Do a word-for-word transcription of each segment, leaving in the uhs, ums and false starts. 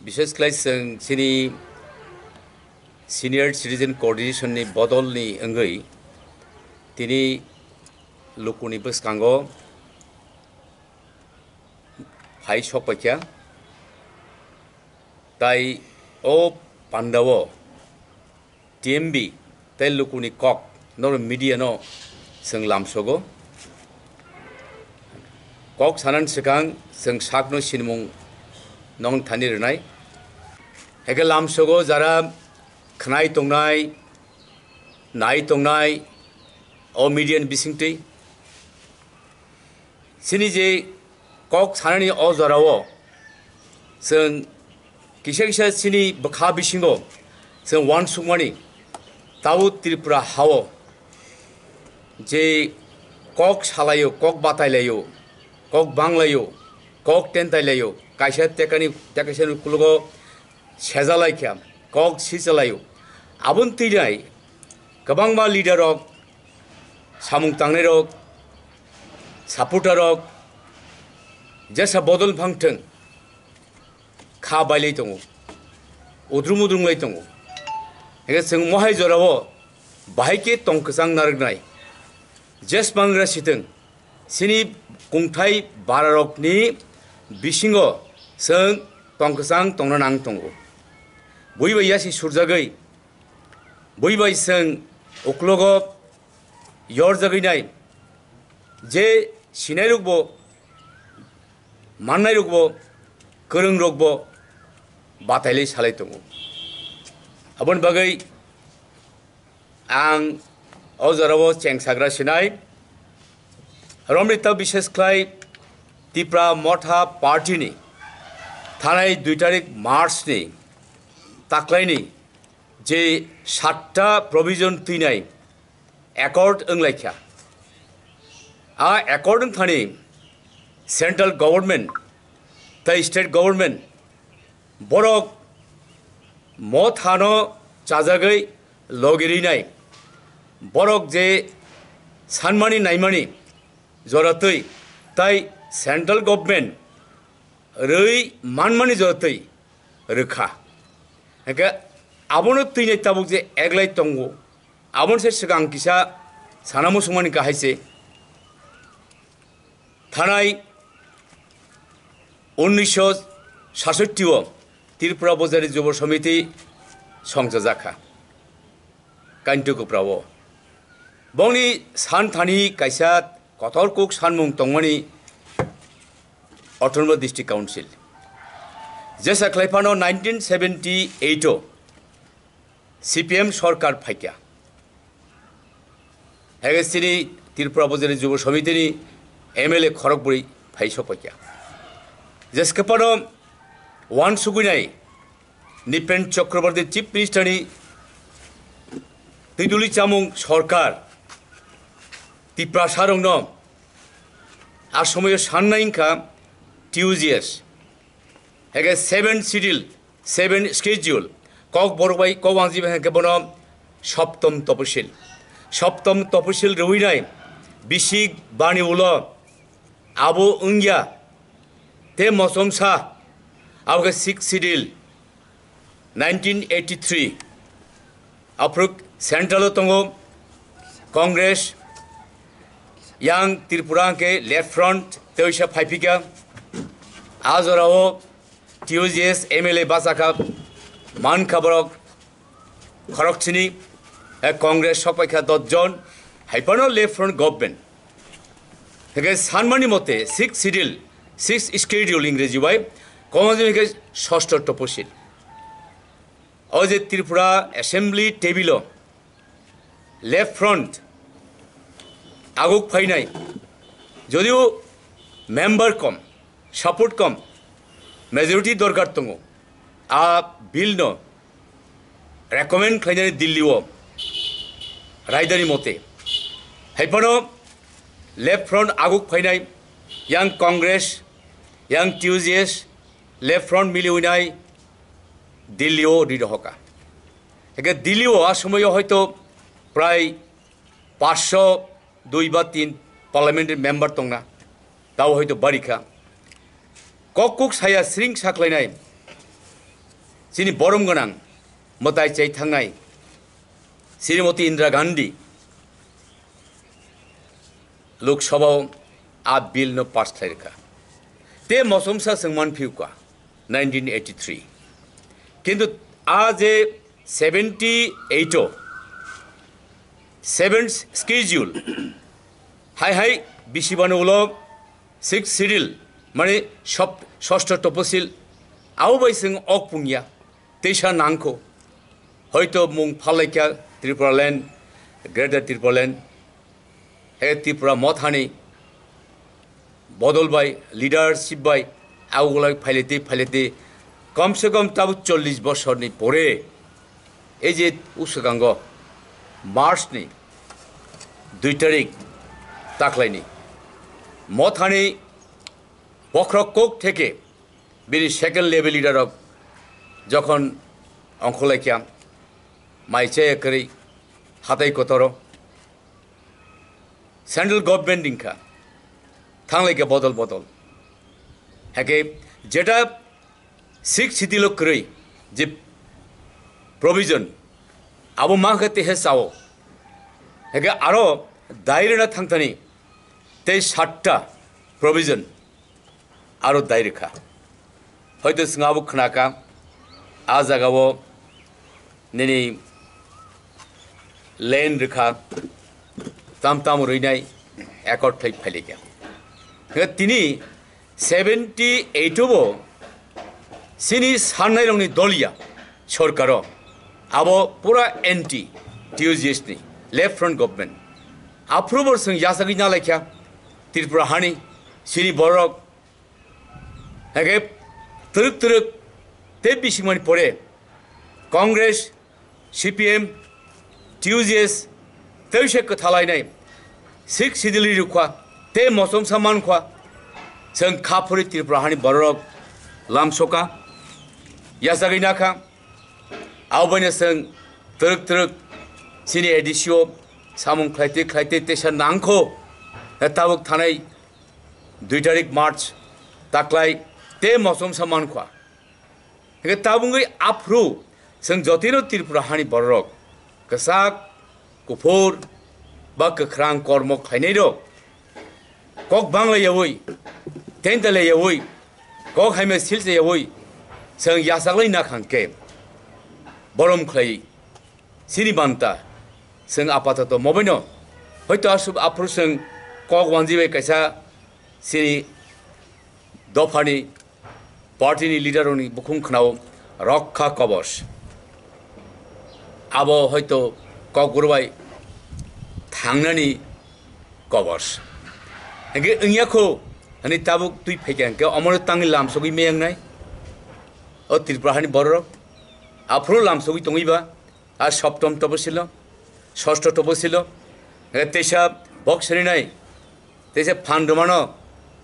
Bishesh khlai chwng chini Senior Citizen Coordination ni bodol ni wngwi tini lukuni bwskango phai sokpaikha. Tai o pandao T M B tei lukuni kok norok media no chwng lamsogo. Kok sanani swkang chwng sakno sinimung nong thani rwnai. Heke lamsogo jara khwnai tongnai, nai tongnai o media ni bisingtwi. Chini je kok sanani o jorao chwng kisa kisa chini bwkha bisingo chwng uansukmani tabuk Tripura hao je kok salaio, kok batailaio, kok banglaio, kok tentailaio, kaisa tekani tekaisani uklogo sejalaikha, kok sijalaio. Aboni twinai kwbangma leader rok, samung tangnairok, supporter rok jesa bodol phangthwng kha bailai tongo, udrum udrunglai tongo. Hingke chwng mohai jorao bahai khe tong kwchang narwknai jesmangra sitwng, chini kungthai bararokni bisingo chwng tong kwchang tongna nang tongo. Bui bai yasi surjagwi, bui bai chwng uklogo yorjagwi nai je sinairokbo, mannairokbo, kwrwngrokbo batailai salai tongo. Aboni bagwi ang o jorao chengsagra sinai. Romrita bishesh khlai Tipra Motha Party ni thanai dui tarik March ni taklaini je satta provision twinai accord wnglaikha. A accord wngthani central government tei state government borok Mothano chajagwi logirinai, borok je sanmani naimani joratwi tai central government rwi manmani joratwi rwkha. Hingke abono twinai tabuk je eglai tongo, aboni se swkang kisa sana muchungmani kahai se thanai unnisho sasotti o Tripura Bojari Jubo Samiti songchajakha Kaintukuprao. Bongni santhani kaisa kotor kuk sanmung tongmani Autonomous District Council. Jesa khlaiphano nineteen seventy eight o C P M sorkar phaikha. Hege chini Tripura Bojari Jubo Samitini M L A khorok bwrwi phai sokphaikha. Jesa khlaiphano uansugwinai Nipen Chakraborty Chief Minister ni twiduli chamung sorkar Tiprasa rokno a somoyo sannai wngkha T U G S. Hege seven schedule, seven schedule, kok borok bai kok wangji bai hingke bono soptom toposil. Soptom toposil rwinai bisik bani ulo abo wngya te mochomsa abo khe six schedule nineteen eighty three. Aphuru central o tongo Congress, yang Tripura hingke Left Front teisa phaiphika. A jorao T U G S M L A bachakha mankha borok khorok chini, eh, Congress sokpaikha dos jon, haiphano Left Front government. Hingke sanmani mote six schedule, six schedule Ingreji bai, koma hingke sosto toposil. O je Tripura Assembly table o Left Front aguk phainai, jodio member kom, support kom, majority dorkar tongo, a bill no recommend khlainani Delhi o raidani mote. Haiphano Left Front aguk phainai, yang Congress, yang T U G S, Left Front miliwinai Delhi o ri rohoka. Hingke Delhi o a somoyo hoito prai paanch sho dui ba tin parliamentary member tongna, tao hoito barikha. Kok kuk saya sring saklainai chini borom gwnang mwtai chai thangnai Srimati Indira Gandhi Lok Sabha o a bill no pass khlai rwkha. Te mosomsa chwng manphiuka nineteen eighty-three. Kintu a je seventy-eight o seventh schedule hai hai bisibano ulo sixth schedule mane sob-, sosto toposil abo bai chwng ok pungya. Teisa nangkho. Hoito mung phalaikha Tripura land, Greater Tripura land. He Tripura mothani bodol bai, leadership bai, agulai phailete phailete, kom se kom tabuk chollish bosorni pore, ei je uswkango March ni dui tarik taklaini mothani bokhorok kok theke bini second level leader rok jokhon ongkhorlaikha, mai chaya kwrwi hatai kotoro central government wngkha, thanglaikha bodol bodol. Hake jeta sixth schedule o kwrwi je provision abo mankha tehe sao, hake aro dairena thangthani tei satta provision aro dai rwkha. Hoito chwng abo khnakha, a jagao nini land rwkha, tam tam rwinai accord khlai phailikha. Hwnkhe tini seventy-eight o bo chini sannairokni doliya sorkaro abo pura anti T U G S ni left front government. Aphuru bo chwng yachagwi nalaikha Tripura hani chini borok. Hake twrwk twrwk tei bisingmani pore Congress, C P M, T U G S tei se kwthalainai sixth schedule rwkha tei mosomsa mankha. Chwng kha phuri Tripura hani bororok lamsoka yachagwi nakha. Aboino chwng twrwk twrwk chini A D C o samung khlaitwi khlaitwi teisa nangkho. Tabuk thanai dui tarik March taklai tei mosomsa mankha. Hingke tabungwi aphuru chwng jotino Tripura hani bororok kwchak, kuphur ba kwkhrang kormo khlainairok kok banglayawi, tentalayawi, kok haima silchayawi chwng yachaklai nakhangkhe borom khlai. Sini banta, chwng apatoto mobaino, hoito aswk aphuru chwng kok wanji bai kaisa chini dophani party ni leader rokni bukhung khwnao rokha kobos. Abo hoito kokguru bai thangnani kobos. Hingke wngya kho, hani tabuk twi phaikha hingke omono tangwi lamsogwi meyangnai. O Tripura hani bororok aphuru lamsogwi tongwi ba. A soptom toposilo, sosto toposilo, e teisa bok serinai, teisa phan romano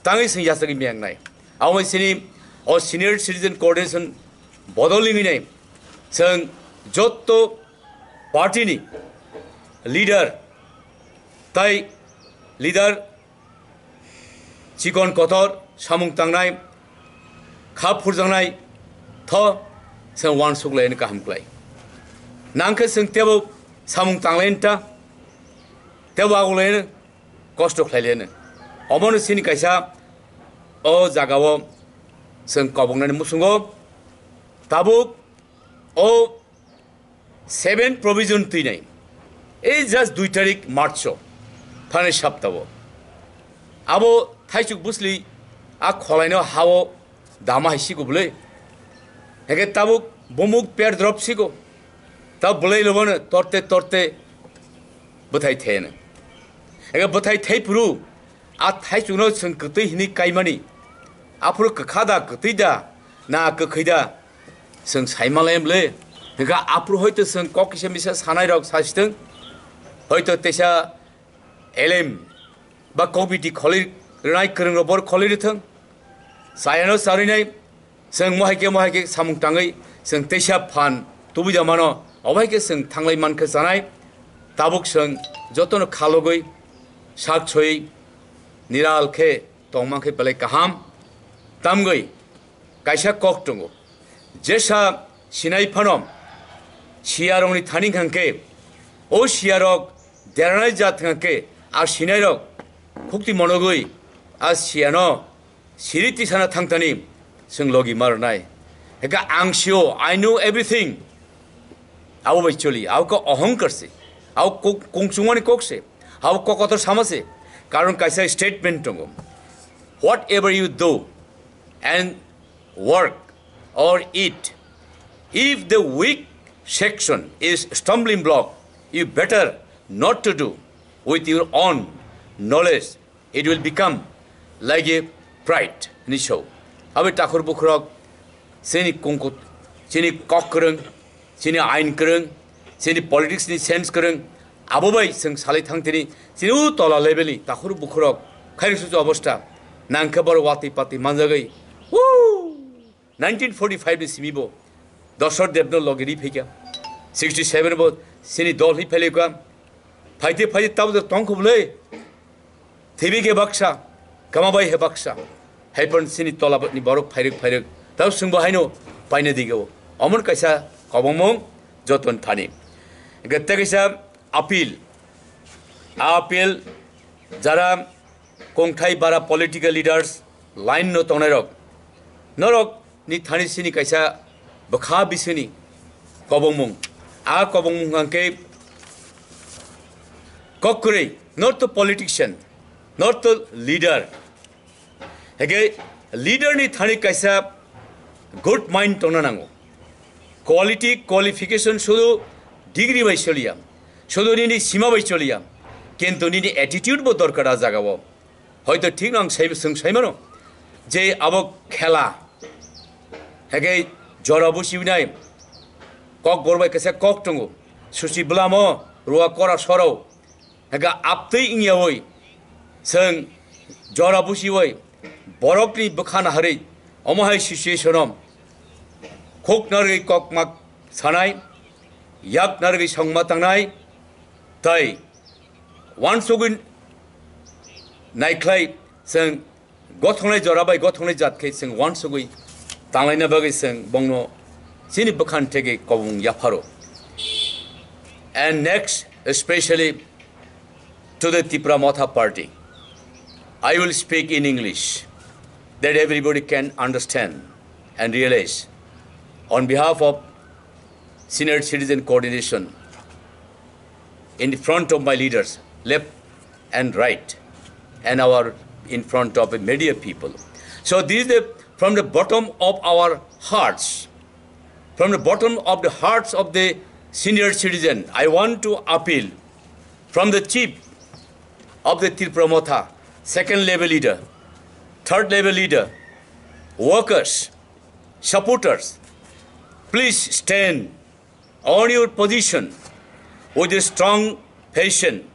tangwi sing yasagwi meyangnai. Abo sini o senior citizen coordination bodol wngwi nai. Chwng jotto party ni leader tai leader chikon kotor samung tangnai, kha phurjaknai tho, chwng uansuk lai kaham klai. Nangkhe chwng tebo samung tanglai ta, tebo agulai kosto khlai lai. Omono sini kaisa o jagao chwng kobongnani musungo tabuk o seven provision twinai. Ei just dui tarik March o, phanai saptao. Abo thaisuk busli a kholaino hao dama hai sigo bwlwi. Hake tabuk bumuk per drop sigo. Ta bwlai lobano torte torte bwthai thayano. Hake bwthai thai phuru a thaisukno chwng kwtwi hinwi kaimani. Aphuru kwkha da, kwtwi da, na kwkhwi da, chwng saimalai mle. Hingkha aphuru hoito chwng kok kisa misa sanai rok sasitwng. Hoito teisa elem ba kok biti kholi rwnai kwrwng rok bor kholi rwthwng. Chayano charwinai chwng mohai khe mohai khe samung tangwi chwng teisa phan tubui da mano. Obo hai khe chwng thanglai mankhe chanai. Tabuk chwng jotono khalogwi sak soi niral khe tongma khe belai kaham. Tamgwi kaisa kok tongo. Jesa Sinai phano siyarokni thani hwnkhe, o siyarok deranai jat hwnkhe, a sinairok khukti monogwi a siyano siri tisana thangthani chwng logi ma rwnai. Hwnkhe ang sio, I know everything. Abo bai choli, abo khe ohongkar se, abo kok-, kongchungmani kok se, abo kokotor sama se. Karon kaisa statement tongo, "Whatever you do and work or eat, if the weak section is stumbling block, you better not to do with your own knowledge, it will become like a pride," hinwi sao. Abo takhur bukhurok chini kongkut, chini kok kwrwng, chini ain kwrwng, chini politics ni sense kwrwng, abo bai chwng salai thang tini, chini u tola level ni takhur bukhurok khairok susu obostha nangkhe borok watwi patwi manjagwi. Woo! Nineteen forty-five ni simi bo Dosor Debno logi ri phaikha. Sixty-seven bo chini dol hi phailai kha. Phaite phaite tabuk tong khobole. Thibi khe baksa, kamabai he baksa. Haipon chini tola ni borok phairok phairok. Tau sungbo haino paina digo. Omon kaisa kobongmung joton thani. Hwnkhe tei kaisa appeal. A appeal jara kongthai bara political leaders line no tongnairok. Norok ni thani sini kaisa bwkha bisini kobongmung. A kobongmung hwnkhe kok kwrwi, not to politician, not to leader. Hwnkhe leader ni thani kaisa good mind tongna nango. Quality, qualification sudu degree bai choliya, sudu nini sima bai choliya, kintu nini attitude bo dorkar a jaga o. Hoito thik no ang sai, chwng sai mano je abo khela. Hwnkhe jora busiwi nai kok gorbai kaisa kok tongo. Susi bwlamo ruwa kora soro. Hwnkhe aptwi wngyawi chwng jora busiwi borokni bwkha naharwi omo hai situation o khuk narwi kok mak sanai, yak narwi songma tangnai, tei uansugwi naikhlai chwng gothongnai jora bai gothongnai jat khe chwng uansugwi tanglaina bagwi chwng bongno chini bwkhan thegwi kobong yapharo. And next, especially to the Tipra Motha Party, I will speak in English that everybody can understand and realize. On behalf of Senior Citizen Coordination, in front of my leaders, left and right, and our, in front of the media people. So this is the, from the bottom of our hearts, from the bottom of the hearts of the senior citizen, I want to appeal from the chief of the Tipra Motha, second level leader, third level leader, workers, supporters, please stand on your position with a strong patience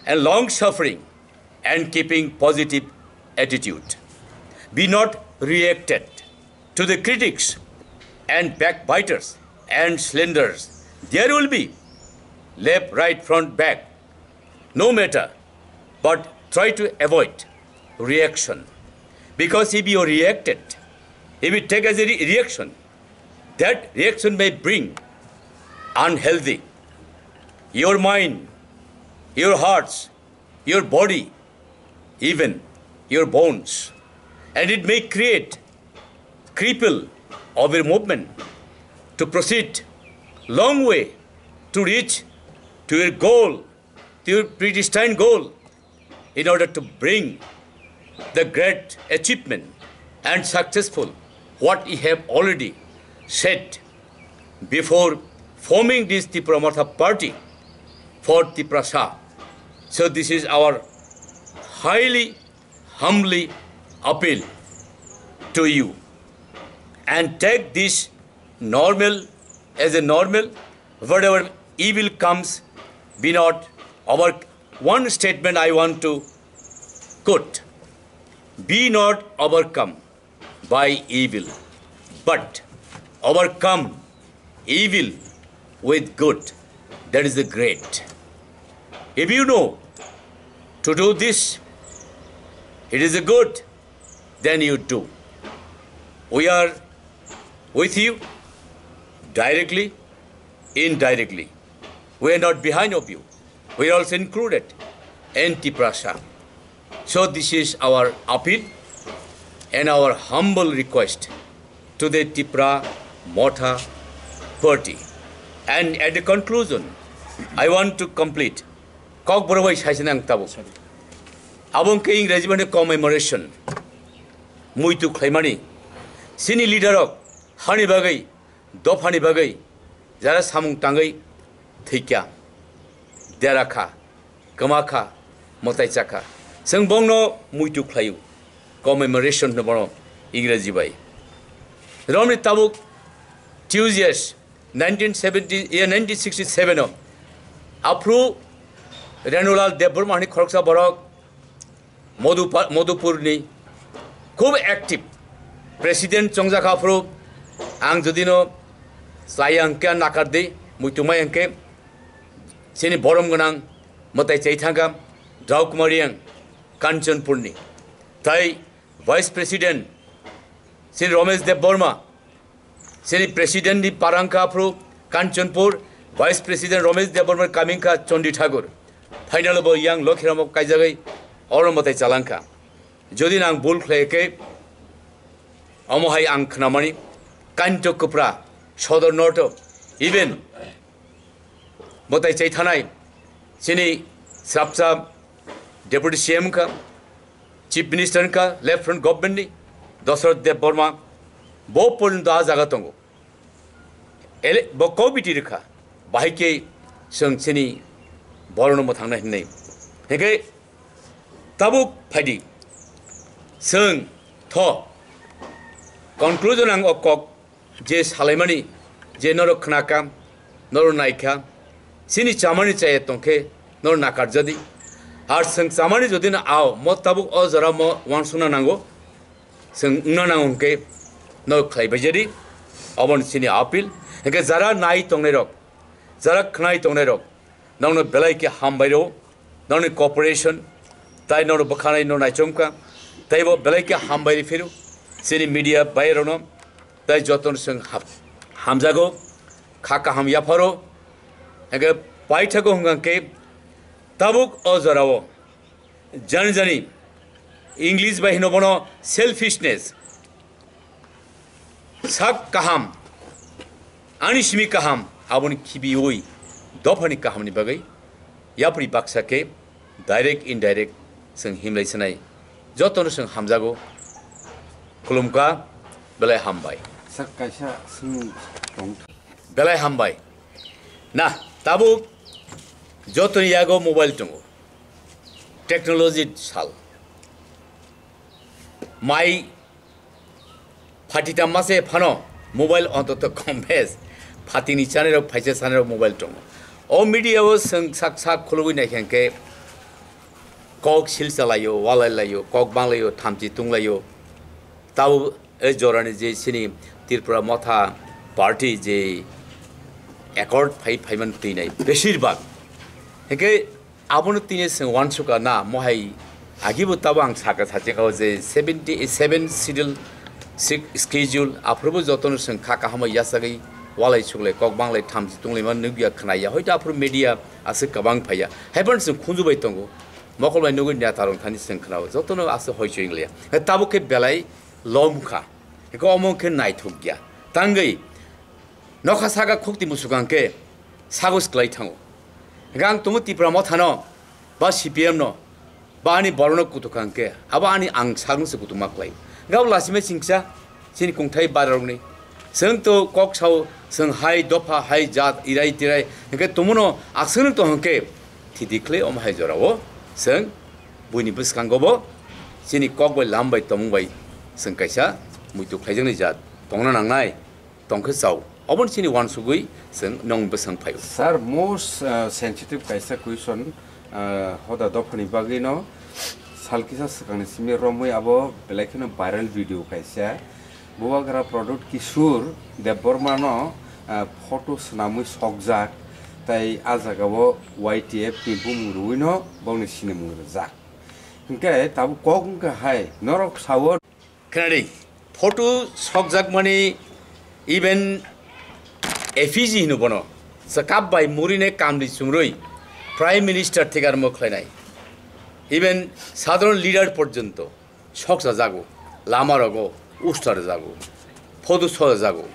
and long suffering and keeping positive attitude. Be not reacted to the critics and backbiters and slanderers. There will be left, right, front, back, no matter, but try to avoid reaction. Because if you reacted, if you take as a re-, reaction, that reaction may bring unhealthy your mind, your hearts, your body, even your bones. And it may create cripple of your movement to proceed long way to reach to your goal, to your predestined goal, in order to bring the great achievement and successful what you have already said before forming this Tipra Motha party for Tiprasa. So this is our highly, humbly appeal to you, and take this normal as a normal. Whatever evil comes, be not over. One statement I want to quote: "Be not overcome by evil, but overcome evil with good." That is the great. If you know to do this, it is a good, then you do. We are with you. Directly, indirectly, we are not behind of you. We are also included in Tiprasa. So this is our appeal and our humble request to the Tipra Motha Party. And at the conclusion, I want to complete Kokborok bai saisina ang tabuk. Abo hwnkhe Ingreji bai commemoration, muitu khlaimani. Chini leader rok hani bagwi, dophani bagwi jara samung tangwi thwikha, derakha, kwmakha, mwtai chakha. Chwng bongno muitu khlaio, commemoration hwno bono Ingreji bai. Romni tabuk Tuesdays nineteen seventy, eh, nineteen sixty-seven o aphru Renulal Debbarma hani khoroksa borok Modupa-, Modupurni khub active president chongjak aphru ang jodino chaya hwnkhe nakar di, muitu mai hwnkhe chini borom gwnang mwtai chai thangkha Draukumariang Kanchanpurni. Tai Vice President Shri Romesh Debbarma, Shri President ni parangkha aphru Kanchanpur, Vice President Romesh Debbarma kamingkha Chandi Thakur. Final bo yang Lokhiramo kaijagwi oro mwtai chalangkha. Jodi nang bul khlai khe, omo hai ang khnamani Kanto Kupra, Sodor North, even mwtai chai thanai chini srapsa Deputy C M kha, Chief Minister kha, Left Front Government ni Dashrath Debbarma, bo porjonto a jaga tongo. Ele-, bo committee rwkha, bahai khe chwng chini borokno mwthangna hinwi. Hinkhe tabuk phaidi, chwng tho conclusion ang o kok je salaimani, je norok khnakha, norok naikha, chini chamani chaya tongkhe norok nakarjadi. Ar chwng chamani jodi no ao, mo tabuk o jora mo wansukna nango, chwng wngna nango hwnkhe norok khlaibaijadi, obono chini appeal. Hinkhe jara nai tongnairok, jara khnai tongnairok, nokno belai khe hambai rwo, nokni cooperation, tai nokno bwkhanai no naichomkha, taibo belai khe hambai rw phiro, chini media bai rokno, tai jotono chwng hap-, hamjago, kha kaham yapharo, hwnkhe paithago hwnkha khe tabuk o jorao jani jani English bai hino bono selfishness, sak kaham, ani simi kaham, aboni khibiwi dophani kahamni bagwi yapri baksa khe direct indirect chwng himlai sanai jotono chwng hamjago. Khulumkha, belai hambai. Sir, kaisa swngmung tong. Belai hambai. Na, tabuk jotoni yago mobile tongo. Technology sal. Mai phatita mase phano mobile ontoto kom bes. Phatini chanirok phaisa chanirok mobile tongo. O media o chwng sak sak khulugwi naikha hwnkhe kok sil chalaio, walai laio, kok banglaio, thamchi tunglaio. Tabo e jorani je chini Tripura Motha Party je accord phai phaimani twinai beshirbak. Hwnkhe abono tini chwng uansukha na mohai agibo tabo ang sakha sachikha je seventy seven schedule six schedule aphrubo jotono chwng kha kaham yasagwi walai suklai kok banglai thamchi tunglaima nukya khnaya hoito aphuru media aswk kwbang phaiya haiphano chwng khunju bai tongo. Mokol bai nugwi neta rok thani chwng khwnao, jotono aswk hoichoi wnglaia. Tabuk khe belai lom kha, hwnkhe omo khe naithok ya. Tangwi nokha saka khukti musukang khe sago swklai thango. Hwnkhe ang tongo Tipra Mothano, ba C P M no, ba ani borokno kutuk kha hwnkhe, abo ani ang sakno se kutuk ma klai. Hwnkhe abo lachimai chingsa, chini kungthai bararokni. Chwng to kok sao, chwng hai dopha, hai jat, irai tirai, hwnkhe tumuno akswk tong hwnkhe, thidi khlai omo hai jorao chwng buini bwskango bo chini kok bai lam bai tongmung bai chwng kaisa muitu khlaijaknai jat tongna nangnai, tongkhe chao. Oboni chini uansugwi chwng nong bwswng phaio. Sir, most, uh, sensitive kaisa question, uh, hoda dophani bagwino sal kisa swkangni simi romwi abo belai kheno viral video kaisa. Bubagra Pradyut Kishore Debbarmano, ah, photo swnamwi sokjak, tai ah jagao Y T F ni bumung rwino bongni sinimung rwjak. Hwnkhe tabuk kok wngkha hai, norok sao. Khnadi, photo sokjakmani even effigy hino bono, chwkap bai murinai kamri chumrwi Prime Minister thik armo khlainai, even sadharon leader porjonto sokchajago, lama rogo usta rwjago, photo sojajago,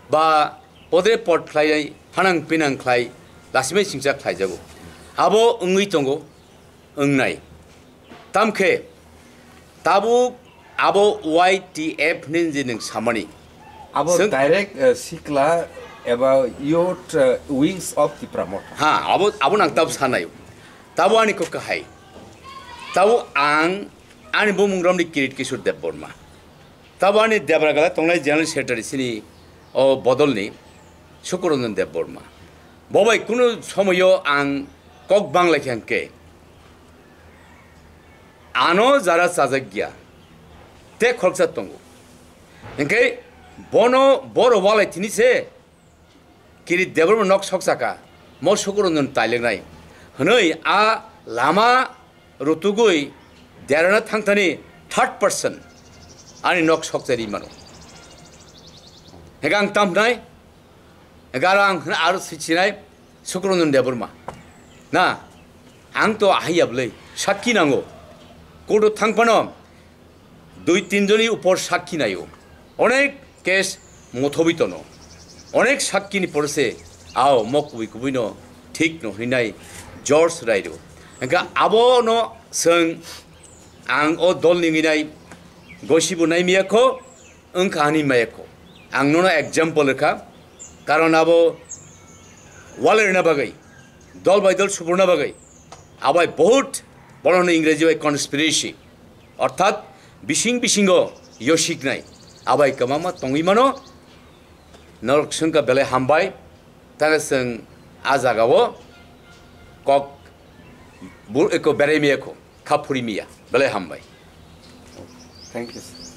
ba podre pod khlainai phanang pinang khlai lasimai singcha khlaijago. Abo wngwi tongo, wngnai. Tamkhe tabuk abo Y T F hwnwi je nwng samani. Abo Swng- direct, uh, sikla eba youth, uh, wings of Tipra Motha. Ha, abo, abo nang tab sanai. Tabo ani kok kahai. Tabo ang ani bumung romni Kirit Kishore Debbarma. Tabo ani Debragala tongnai General Secretary sini o bodolni Sukuranjan Debbarma. Bobai kunu somoyo ang kok banglai khe hwnkhe ano jara chajak gya, te khoroksa tongo. Hwnkhe bono boro walai thini se Kirit Debbarma nok sok saka, mo Sukuranjan tailengnai hwnwi a lama rutugwi derana thangthani third person ani nok sok chari mano. Hwnkhe ang tamhnai, hwnkhe aro ang hwna aro sichinai Sukuranjan Debbarma. Na, ang to ahai yablai, sakki nango. Court-o thang phano dui tin joni upor sakki naio. Onek case mothobi tono. Onek sakki ni pore se ao mo kubui kubui no thik no hinai George Rairu. Hwnkhe abo no swng ang o dol ni hinai gosi bo nai miya kho, wngkha ani maya kho. Ang nono example rwkha, karon abo wal rwna bagwi, dol bai dol subruna bagwi, abai bahut bono Ingreji bai conspiracy. Orthat bising bisingo yosiknai abai kwbangma tongwi mano. Norok swngkha belai hambai, tare chwng a jagao kok bu-, eko berai miya kho, kha phuri miya, belai hambai. Thank you, sir.